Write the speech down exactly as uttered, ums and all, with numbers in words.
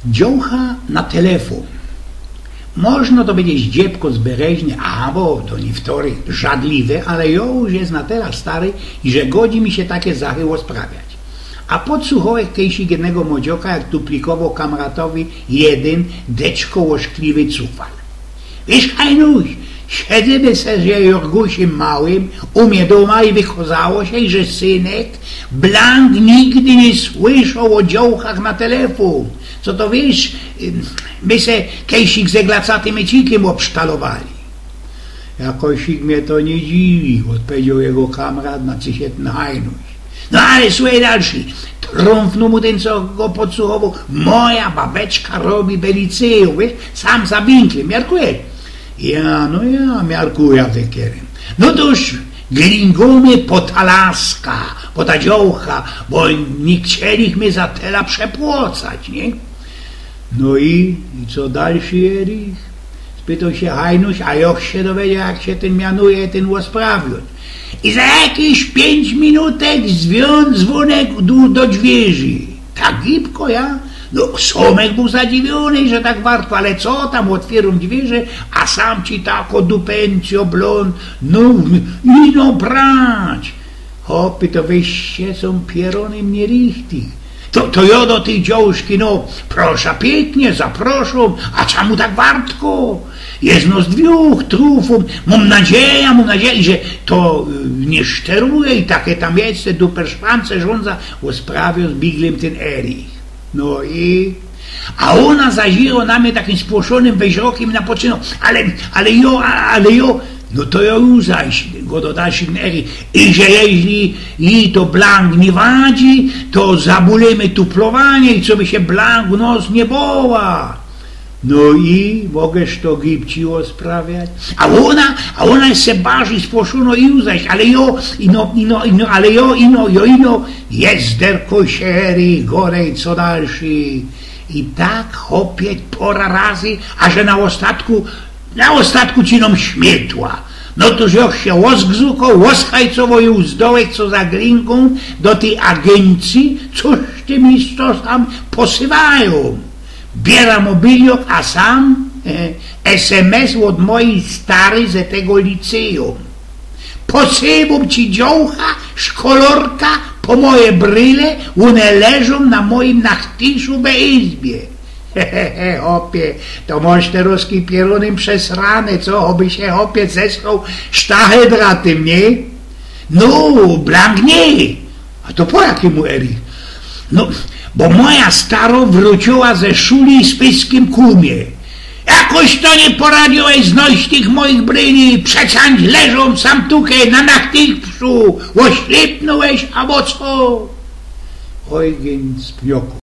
Dziołcha na telefōn. Można to bydzie zdziebko z Bereźny, abo do niywtorych żadliwe, ale jo już jest na tela stary, że godzi mi sie take zachy ôsprawiać. A podsuchołech kejsik jednego młodzioka, jak tu plikowoł kamratowi jedyn deczko łoszkliwy cufal. „Wiysz, Hajnuś, siedzymy se ze Jorgusym Małym u mie dōma i wykazało sie, że synek blank nigdy niy słyszoł ô dziołchach na telefōn. Co to wiysz, my se kejsik ze glacaty mycikym ôbsztalowali”. „Jakosik mie to niy dziwi”, ôdpowiedzioł jego kamrat, na co sie tyn Hajnuś. „No ale słuchej dalszy”, trōmfnōł mu tyn, co go podsuchowoł. „Moja babeczka robi we licyjum, wiysz, sam za winkle, miarkujesz?” „Ja, no ja, miarkuja, wykierym”. „No to już glingōmy po ta laska, po ta dziołcha, bo niy chcielichmy za tela przepłacać, niy?” „No i, i co dalszy, Erich?” spytoł sie Hajnuś, a jo sie dowiedzioł, jak sie tyn mianuje, tyn ôsprawiōn. „I za jakiś piyńć minutek zwiōn-, zwōnek do, do dwiyrzi”. „Tak gibko, ja?” No, Somek bōł zadziwiōny, że tak wartko, ale co tam, ôtwiyrōm dwiyrze, a sam ci tako dupencjo blōn, no, ino brać. „Chopie, to wyście sōm pierōny mie richtig. To, to jo do tyj dziołszki, no, proszã piyknie, zaproszōm, a czymu tak wartko? Jedno z dwōch, trōmfōm, mōm nadzieja, mōm nadzieja, że to y, niy szteruje i take tam jest, te duperszpance rzōndza”, ôsprawiōł z biglym tyn Erich. „No i?” A ôna zaziroł na mie takim spłoszōnym weźrokym i napoczynŏ: „Ale, ale jo, a-, ale jo”. „No to jo już zaś”, godo dalszy tyn Erich, „i że jeźli jij to blank niy wadzi, to zabōlymy tuplowanie i coby sie blank nos niy boła”. „No i mogesz to gibci ôsprawiać?” A ôna, a ôna jeszcze bardzij spłoszōno i już zaś: „Ale jo, ino, ino, ino, ale jo, ino, jo, ino”. „Jezderko, sierōj, godej, co dalszy?” I tak, chopie, pora razy, a że na ôstatku, na ôstatku ci nōm śmiytła. No to jo sie ôzgzukoł, ôzhajcowoł i uzdŏłech, co za glingōm do tyj agyncyje, coś ty mi to sam posywajōm. Biera mobiliok, a sam, e, S M S ôd mojij stary ze tego licyjōm. Posywōm ci, dziołcha, szkolorka, po moje bryle, ône leżōm na mojim nachtiszu we izbie. He, he, he, chopie, to mŏsz te rozki pierōny przesrane, co? Choby sie, chopie, zesrŏł sztachydratem, niy? No, blank niy. A to po jakimu, Erich? No, bo moja starŏ wrōciła ze szuli z pyskym: „Kōmie, jakoś to niy poradziłeś znojś tych mojich bryli, przecież leżōm sam tukej na nachtiszu, ôślepnōłeś abo co?” Ojgyn z Pniokōw.